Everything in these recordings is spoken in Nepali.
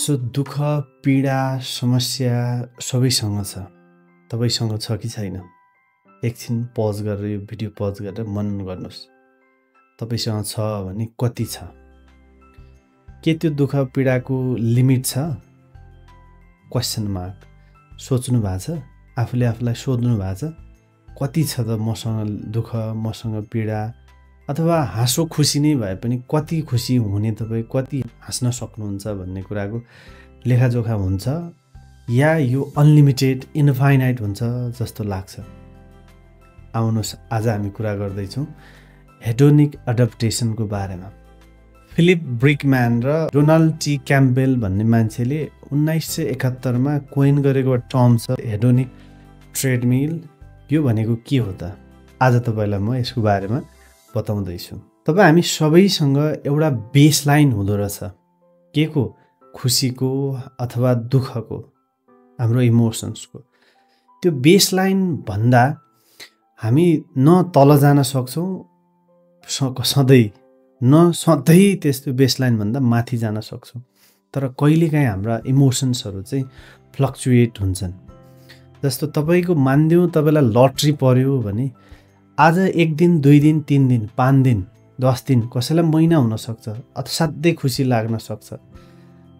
सो दुःख पीडा समस्या सबैसँग छ। तपाईसँग छ कि छैन? एकछिन पज गरेर यो भिडियो पज गरेर मनन गर्नुहोस्। तपाईसँग छ भने कति छ? के त्यो दुःख पीडाको लिमिट छ? Question mark. सोच्नु भएको छ? आफूले आफूलाई सोध्नु भएको छ? कति छ त मसँग दुःख, मसँग पीडा? अथवा हाँसो खुसी नै भए पनि कति खुसी हुने तपाईँ, कति हाँस्न सक्नुहुन्छ भन्ने कुराको लेखाजोखा हुन्छ या यो अनलिमिटेड इन्फाइनाइट हुन्छ जस्तो लाग्छ? आउनुहोस्, आज हामी कुरा गर्दैछौँ हेडोनिक एडप्टेसनको बारेमा। फिलिप ब्रिकम्यान र डोनाल्ड टी क्याम्पबेल भन्ने मान्छेले 1971मा कोइन गरेको टर्म छ हेडोनिक ट्रेडमिल। यो भनेको के हो त? आज तपाईँलाई म यसको बारेमा बताउँदैछु। तपाईँ हामी सबैसँग एउटा बेसलाइन हुँदो रहेछ। के को? खुसीको अथवा दुःखको, हाम्रो इमोसन्सको। त्यो बेसलाइन भन्दा हामी न तल जान सक्छौँ सधैँ, न सधैँ त्यस्तो बेसलाइन भन्दा माथि जान सक्छौँ। तर कहिलेकाहीँ हाम्रा इमोसन्सहरू चाहिँ फ्लक्चुएट हुन्छन्। जस्तो तपाईँको मानिदिउँ तपाईँलाई लट्री पर्यो भने आज 1 दिन, 2 दिन, 3 दिन, 5 दिन, 10 दिन, कसैलाई महिना हुनसक्छ, असाध्यै खुसी लाग्न सक्छ।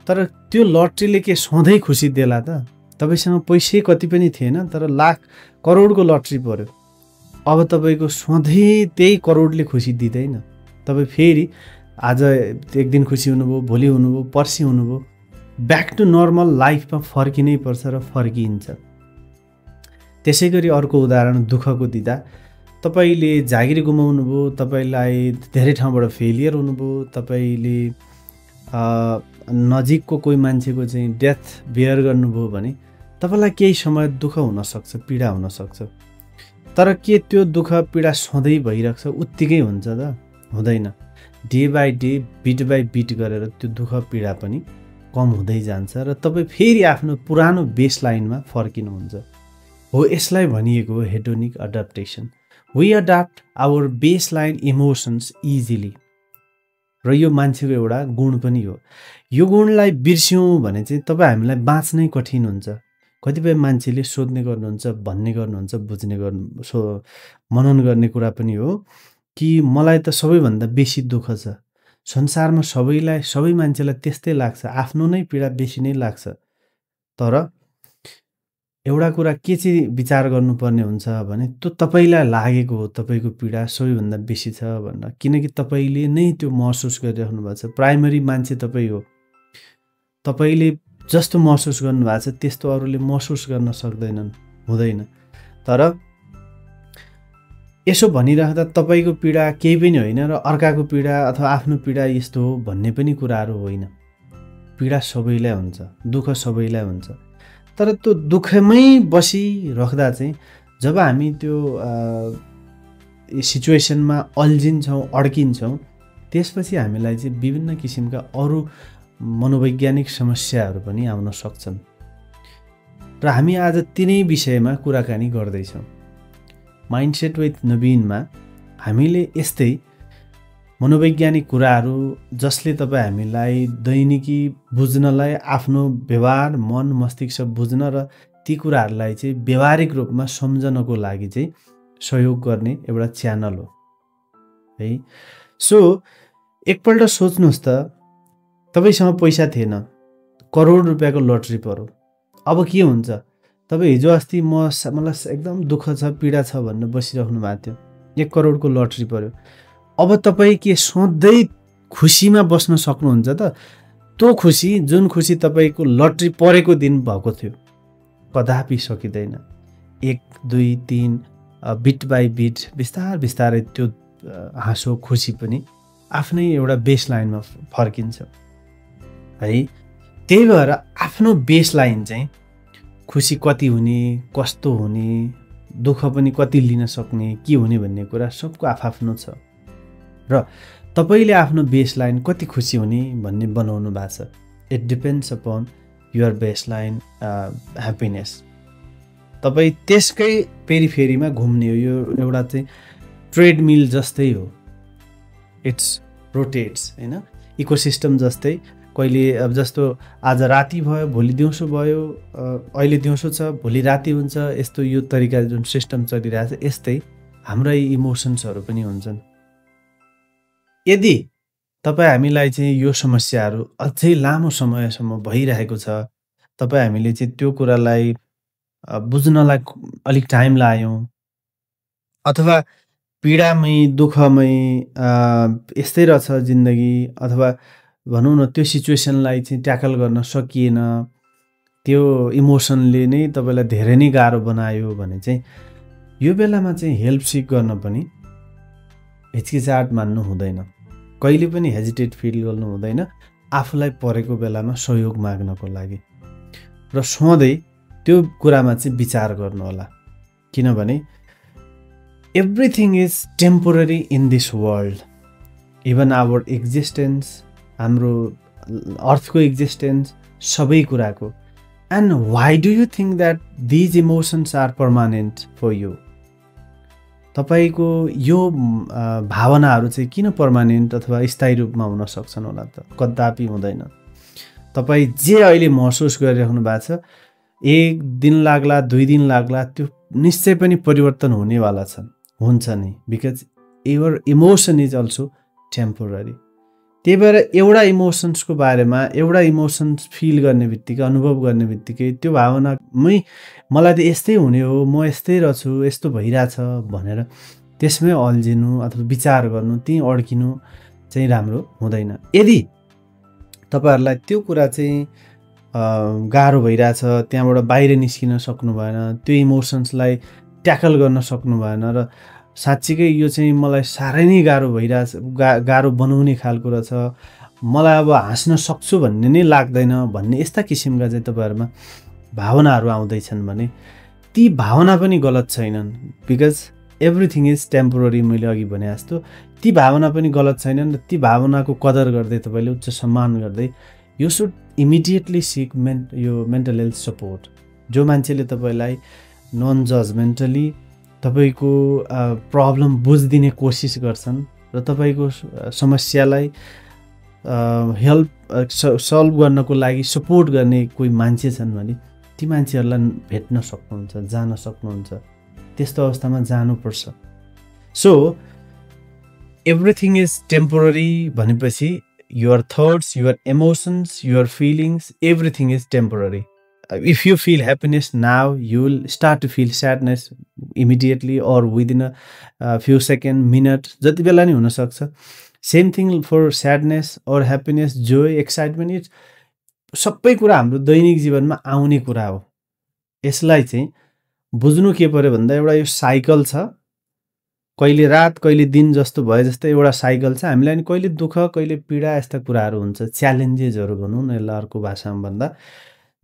तर त्यो लट्रीले के सधैँ खुसी देला त? तपाईँसँग पैसै कति पनि थिएन तर लाख करोडको लट्री पर्यो। अब तपाईँको सधैँ त्यही करोडले खुसी दिँदैन। तपाईँ फेरि आज 1 दिन खुसी हुनुभयो, भोलि हुनुभयो, पर्सि हुनुभयो, ब्याक टु नर्मल लाइफमा फर्किनै पर्छ र फर्किन्छ। त्यसै गरी अर्को उदाहरण दुःखको दिँदा तपाईँले जागिर गुमाउनु भयो, तपाईँलाई धेरै ठाउँबाट फेलियर हुनुभयो, तपाईँले नजिकको कोही मान्छेको चाहिँ डेथ बियर गर्नुभयो भने तपाईँलाई केही समय दुःख हुनसक्छ, पीडा हुनसक्छ। तर के त्यो दुःख पीडा सधैँ भइरहेको छ? उत्तिकै हुन्छ त? हुँदैन। Day by day, beet by beet गरेर त्यो दुःख पीडा पनि कम हुँदै जान्छ र तपाईँ फेरि आफ्नो पुरानो बेसलाइनमा फर्किनुहुन्छ। हो, यसलाई भनिएको हो hedonic adaptation. We adapt our baseline emotions easily। र यो मान्छेको एउटा गुण पनि हो। यो गुणलाई बिर्स्यौँ भने चाहिँ तपाईँ हामीलाई बाँच्नै कठिन हुन्छ। कतिपय मान्छेले सोध्ने गर्नुहुन्छ, भन्ने गर्नुहुन्छ, बुझ्ने मनन गर्ने कुरा पनि हो कि मलाई त सबैभन्दा बेसी दुःख छ। संसारमा सबै मान्छेलाई त्यस्तै लाग्छ, आफ्नो नै पीडा बेसी नै लाग्छ। तर एउटा कुरा के चाहिँ विचार गर्नुपर्ने हुन्छ भने त्यो तपाईँलाई लागेको हो, तपाईँको पीडा सबैभन्दा बेसी छ भनेर। किनकि तपाईँले नै त्यो महसुस गरिराख्नु भएको छ। प्राइमरी मान्छे तपाईँ हो। तपाईँले जस्तो महसुस गर्नुभएको छ त्यस्तो अरूले महसुस गर्न सक्दैनन्, हुँदैन। तर यसो भनिराख्दा तपाईँको पीडा केही पनि होइन र अर्काको पीडा अथवा आफ्नो पीडा यस्तो हो भन्ने पनि कुराहरू होइन। पीडा सबैलाई हुन्छ, दुःख सबैलाई हुन्छ। तर त्यो दुःखमै बसिराख्दा चाहिँ जब हामी त्यो सिचुएसनमा अल्झिन्छौँ, अड्किन्छौँ, त्यसपछि हामीलाई चाहिँ विभिन्न किसिमका अरू मनोवैज्ञानिक समस्याहरू पनि आउन सक्छन्। र हामी आज तिनै विषयमा कुराकानी गर्दैछौँ। माइन्डसेट विथ नवीनमा हामीले यस्तै मनोवैज्ञानिक कुराहरू जसले तपाईँ हामीलाई दैनिकी बुझ्नलाई, आफ्नो व्यवहार, मन, मस्तिष्क बुझ्न र ती कुराहरूलाई चाहिँ व्यवहारिक रूपमा सम्झनको लागि चाहिँ सहयोग गर्ने एउटा च्यानल हो है। सो एकपल्ट सोच्नुहोस् त, तपाईँसँग पैसा थिएन, करोड रुपियाँको लट्री पर्यो। अब के हुन्छ? तपाईँ हिजो अस्ति मलाई एकदम दुःख छ, पीडा छ भनेर बसिराख्नु भएको थियो, 1 करोडको लट्री पर्यो। अब तपाईँ के सधैँ खुसीमा बस्न सक्नुहुन्छ त? त्यो खुसी, जुन खुसी तपाईँको लट्री परेको दिन भएको थियो, कदापि सकिँदैन। 1, 2, 3 बिट बाई बिट बिस्तारै त्यो हाँसो खुसी पनि आफ्नै एउटा बेसलाइनमा फर्किन्छ है। त्यही भएर आफ्नो बेसलाइन चाहिँ खुसी कति हुने, कस्तो हुने, दुःख पनि कति लिन सक्ने, के हुने भन्ने कुरा सबको आफ्नो छ। र तपाईँले आफ्नो बेसलाइन कति खुसी हुने भन्ने बनाउनु भएको छ। It depends upon your baseline happiness. तपाईँ त्यसकै पेरिफेरीमा घुम्ने हो। यो एउटा चाहिँ ट्रेडमिल जस्तै हो, इट्स रोटेट्स होइन। इकोसिस्टम जस्तै कहिले अब जस्तो आज राति भयो, भोलि दिउँसो भयो, अहिले दिउँसो छ, भोलि राति हुन्छ, यस्तो यो तरिका जुन सिस्टम चलिरहेको छ, यस्तै हाम्रै इमोसन्सहरू पनि हुन्छन्। यदि तपाईँ हामीलाई चाहिँ यो समस्याहरू अझै लामो समयसम्म भइरहेको छ, तपाईँ हामीले चाहिँ त्यो कुरालाई बुझ्नलाई अलिक टाइम लाग्यौँ, अथवा पीडामै दुःखमै यस्तै रहेछ जिन्दगी, अथवा भनौँ न त्यो सिचुएसनलाई चाहिँ ट्याकल गर्न सकिएन, त्यो इमोसनले नै तपाईँलाई धेरै नै गाह्रो बनायो भने चाहिँ यो बेलामा चाहिँ हेल्प सिक गर्न पनि हिचकिचाहट मान्नु हुँदैन, कहिले पनि हेजिटेट फिल गर्नु हुँदैन आफूलाई परेको बेलामा सहयोग माग्नको लागि। र सधैँ त्यो कुरामा चाहिँ विचार गर्नु होला, किनभने everything is temporary in this world, even our existence, हाम्रो अर्थको एक्जिस्टेन्स, सबै कुराको। And why do you think that these emotions are permanent for you? तपाईँको यो भावनाहरू चाहिँ किन पर्मानेन्ट अथवा स्थायी रूपमा हुन सक्छन् होला त? कदापि हुँदैन। तपाईँ जे अहिले महसुस गरिराख्नु भएको छ, 1 दिन लाग्ला, 2 दिन लाग्ला, त्यो निश्चय पनि परिवर्तन हुनेवाला छ, हुन्छ नै, because your emotion is also temporary. त्यही भएर एउटा इमोसन्सको बारेमा, एउटा इमोसन्स फिल गर्ने बित्तिकै, अनुभव गर्ने बित्तिकै त्यो भावनामै मलाई त यस्तै हुने हो, म यस्तै रहेछु, यस्तो भइरहेछ भनेर त्यसमै अल्झिनु अथवा विचार गर्नु, त्यहीँ अड्किनु चाहिँ राम्रो हुँदैन। यदि तपाईँहरूलाई त्यो कुरा चाहिँ गाह्रो भइरहेछ, त्यहाँबाट बाहिर निस्किन सक्नु भएन, त्यो इमोसन्सलाई ट्याकल गर्न सक्नु भएन, र साँच्चीकै यो चाहिँ मलाई साह्रै नै गाह्रो भइरहेछ, गाह्रो बनाउने खालको रहेछ, मलाई अब हाँस्न सक्छु भन्ने नै लाग्दैन भन्ने यस्ता किसिमका चाहिँ तपाईँहरूमा भावनाहरू आउँदैछन् भने ती भावना पनि गलत छैनन्, बिकज एभ्रिथिङ इज टेम्पोररी। मैले अघि भने जस्तो ती भावना पनि गलत छैनन्, र ती भावनाको कदर गर्दै तपाईँले उच्च सम्मान गर्दै यु सुड इमिडिएटली सिक यो मेन्टल हेल्थ सपोर्ट। जो मान्छेले तपाईँलाई नन जजमेन्टली तपाईँको प्रब्लम बुझिदिने कोसिस गर्छन् र तपाईँको समस्यालाई हेल्प सल्भ गर्नको लागि सपोर्ट गर्ने कोही मान्छे छन् भने ती मान्छेहरूलाई भेट्न सक्नुहुन्छ, जान सक्नुहुन्छ। त्यस्तो अवस्थामा जानुपर्छ। सो एभ्रिथिङ इज टेम्पोररी भनेपछि your thoughts, your emotions, your feelings, everything is temporary. If you feel happiness now, you will start to feel sadness immediately or within a few seconds, minutes. जति बेला नि हुन सक्छ। Same thing for sadness or happiness, joy, excitement. It's सबै कुरा हाम्रो दैनिक जीवनमा आउने कुरा हो। यसलाई चाहिँ बुझ्नु के पर्यो भन्दा एउटा यो साइकल छ, कहिले रात कहिले दिन जस्तो भए जस्तो एउटा साइकल छ। हामीलाई नि कहिले दुःख कहिले पीडा यस्ता कुराहरू हुन्छ, च्यालेन्जेसहरू भनौँ न, यसलाई अर्को भाषामा भन्दा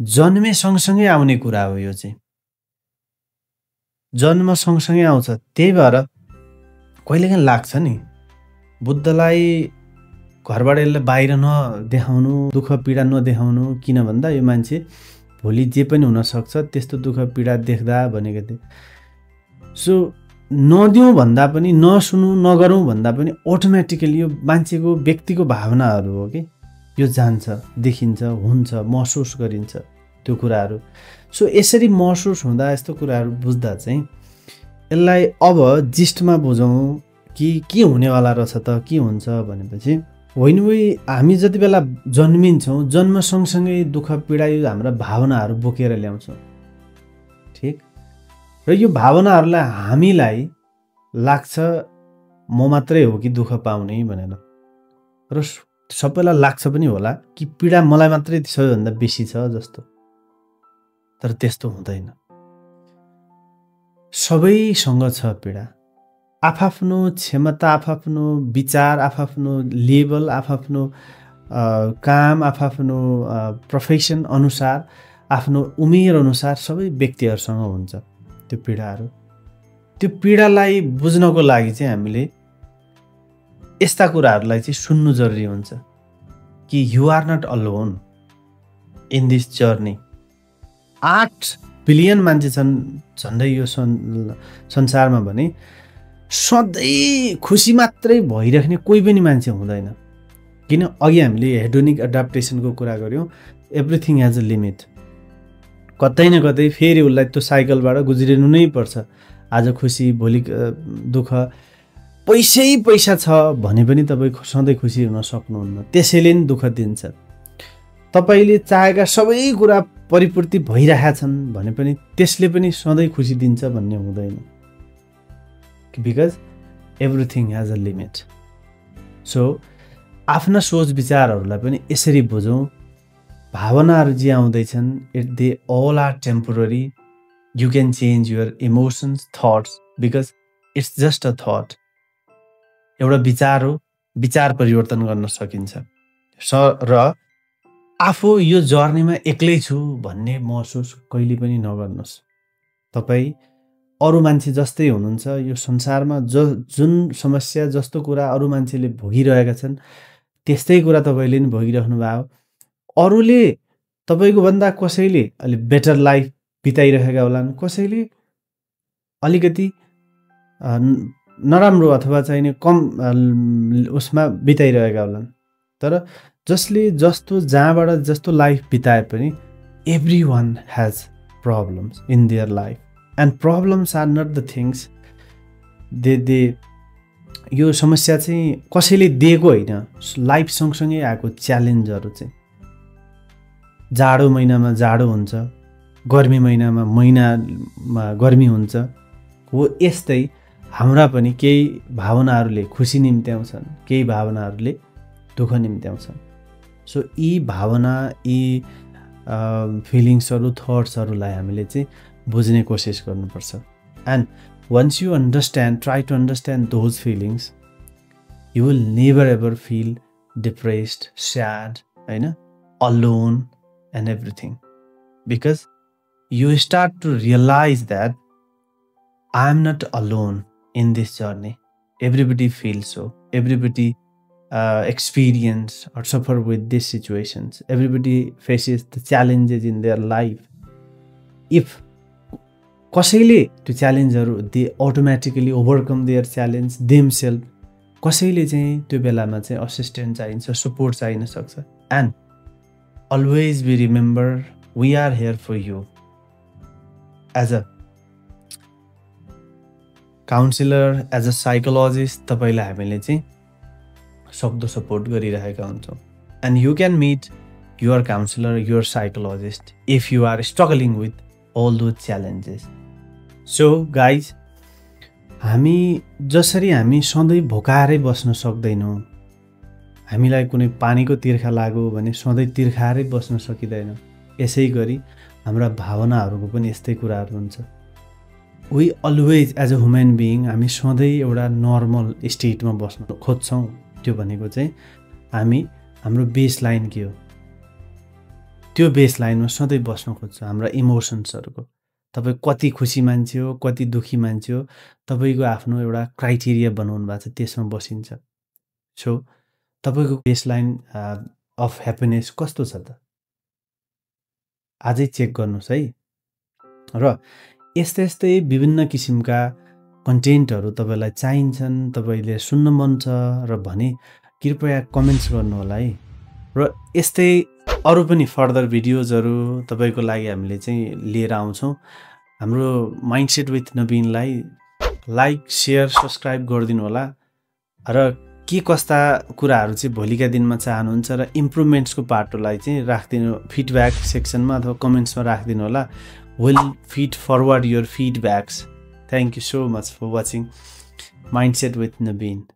जन्मे सँगसँगै आउने कुरा हो। यो चाहिँ जन्म सँगसँगै आउँछ। त्यही भएर कहिलेकाहीँ लाग्छ नि बुद्धलाई घरबाट यसलाई बाहिर नदेखाउनु, दुःख पीडा नदेखाउनु, किन भन्दा यो मान्छे भोलि जे पनि हुनसक्छ त्यस्तो दुःख पीडा देख्दा भनेको थिएँ। सो नदिउँ भन्दा पनि, नसुनौँ नगरौँ भन्दा पनि अटोमेटिकली यो मान्छेको व्यक्तिको भावनाहरू हो कि यो जान्छ, देखिन्छ, हुन्छ, महसुस गरिन्छ त्यो कुराहरू। सो यसरी महसुस हुँदा, यस्तो कुराहरू बुझ्दा चाहिँ यसलाई अब जिस्टमा बुझौँ कि के हुनेवाला रहेछ त, के हुन्छ भनेपछि हामी जति बेला जन्मिन्छौँ, जन्म सँगसँगै दुःख पीडा यो हाम्रा भावनाहरू बोकेर ल्याउँछौँ, ठिक। र यो भावनाहरूलाई हामीलाई लाग्छ म मात्रै हो कि दुःख पाउने भनेर, र सबैलाई लाग्छ पनि होला कि पीडा मलाई मात्रै सबैभन्दा बेसी छ जस्तो। तर त्यस्तो हुँदैन, सबैसँग छ पीडा। आफआफ्नो क्षमता, आफआफ्नो विचार, आफआफ्नो लेभल, आफआफ्नो काम, आफआफ्नो प्रोफेसन अनुसार, आफ्नो उमेर अनुसार सबै व्यक्तिहरूसँग हुन्छ त्यो पीडाहरू। त्यो पीडालाई बुझ्नको लागि चाहिँ हामीले यस्ता कुराहरूलाई चाहिँ सुन्नु जरुरी हुन्छ कि you are not alone in this journey. 8 billion मान्छे छन् झन्डै यो संसारमा भने सधैँ खुसी मात्रै भइराख्ने कोही पनि मान्छे हुँदैन। किन अघि हामीले हेडोनिक एडाप्टेसनको कुरा गऱ्यौँ, एभ्रिथिङ हेज अ लिमिट। कतै न कतै फेरि उसलाई त्यो साइकलबाट गुज्रिनु नै पर्छ। आज खुसी भोलि दुःख, पैसा छ भने पनि तपाईँ सधैँ खुसी हुन सक्नुहुन्न, त्यसैले नि दुःख दिन्छ। तपाईँले चाहेका सबै कुरा परिपूर्ति भइरहेका छन् भने पनि त्यसले पनि सधैँ खुसी दिन्छ भन्ने हुँदैन, because everything has a limit. So आफ्ना सोच विचारहरूलाई पनि यसरी बुझौँ, भावनाहरू जे आउँदैछन् they all are temporary. You can change your emotions, thoughts, because it's just a thought. एउटा विचार हो, विचार परिवर्तन गर्न सकिन्छ। र आफू यो जर्नीमा एक्लै छु भन्ने महसुस कहिले पनि नगर्नुहोस्। तपाईँ अरू मान्छे जस्तै हुनुहुन्छ। यो संसारमा जुन समस्या जस्तो कुरा अरू मान्छेले भोगिरहेका छन् त्यस्तै कुरा तपाईँले नि भोगिराख्नु भयो। अरूले तपाईँको भन्दा कसैले अलि बेटर लाइफ बिताइरहेका होलान्, कसैले अलिकति नराम्रो अथवा चाहिने कम उसमा बिताइरहेका होलान्। तर जसले जस्तो जहाँबाट जस्तो लाइफ बिताए पनि everyone has problems in their life, and problems are not the things they यो समस्या चाहिँ कसैले दिएको होइन, लाइफ सँगसँगै आएको च्यालेन्जहरू चाहिँ। जाडो महिनामा जाडो हुन्छ, गर्मी महिनामा गर्मी हुन्छ, हो यस्तै हाम्रा पनि केही भावनाहरूले खुसी निम्त्याउँछन्, केही भावनाहरूले दुःख निम्त्याउँछन्। सो यी भावना, यी फिलिङ्सहरू, थट्सहरूलाई हामीले चाहिँ बुझ्ने कोसिस गर्नुपर्छ। And once you understand, try to understand those feelings, you will never ever feel depressed, sad, होइन, alone and everything, because you start to realise that I am not alone in this journey. Everybody feels so. Everybody experience or suffer with these situations. Everybody faces the challenges in their life. If कसैले त्यो च्यालेन्जहरू they automatically overcome their challenge themselves, कसैले चाहिँ त्यो बेलामा चाहिँ असिस्टेन्ट चाहिन्छ, सपोर्ट चाहिन सक्छ। And always be remember we are here for you. As a counsellor, as a psychologist तपाईँलाई हामीले चाहिँ सक्दो सपोर्ट गरिरहेका हुन्छौँ। And you can meet your counsellor, your psychologist if you are struggling with all those challenges. So guys, हामी सधैँ भोकाएरै बस्न सक्दैनौँ। हामीलाई कुनै पानीको तिर्खा लाग्यो भने सधैँ तिर्खाएरै बस्न सकिँदैन। यसै गरी हाम्रा भावनाहरूको पनि यस्तै कुराहरू हुन्छ। We always as a human being हामी सधैँ एउटा नर्मल स्टेटमा बस्न खोज्छौँ। त्यो भनेको चाहिँ हाम्रो बेस लाइन के हो, त्यो बेस लाइनमा सधैँ बस्न खोज्छौँ। हाम्रा इमोसन्सहरूको, तपाईँ कति खुसी मान्छे हो, कति दुःखी मान्छे हो, तपाईँको आफ्नो एउटा क्राइटेरिया बनाउनु भएको छ, त्यसमा बसिन्छ। सो तपाईँको बेस लाइन अफ ह्याप्पिनेस कस्तो छ त आजै चेक गर्नुहोस् है। र यस्तै विभिन्न किसिमका कन्टेन्टहरू तपाईँलाई चाहिन्छन्, तपाईँले सुन्न मन छ र भने कृपया कमेन्ट्स गर्नु होला है। र यस्तै अरू पनि फर्दर भिडियोजहरू तपाईँको लागि हामीले चाहिँ लिएर आउँछौँ। हाम्रो माइन्डसेट विथ नवीनलाई लाइक, सेयर, सब्सक्राइब गरिदिनु होला। र के कस्ता कुराहरू चाहिँ भोलिका दिनमा चाहनुहुन्छ र इम्प्रुभमेन्ट्सको पाटोलाई चाहिँ राखिदिनु, फिडब्याक सेक्सनमा अथवा कमेन्ट्समा राखिदिनु होला। We'll feed forward your feedbacks. Thank you so much for watching Mindset with Naveen.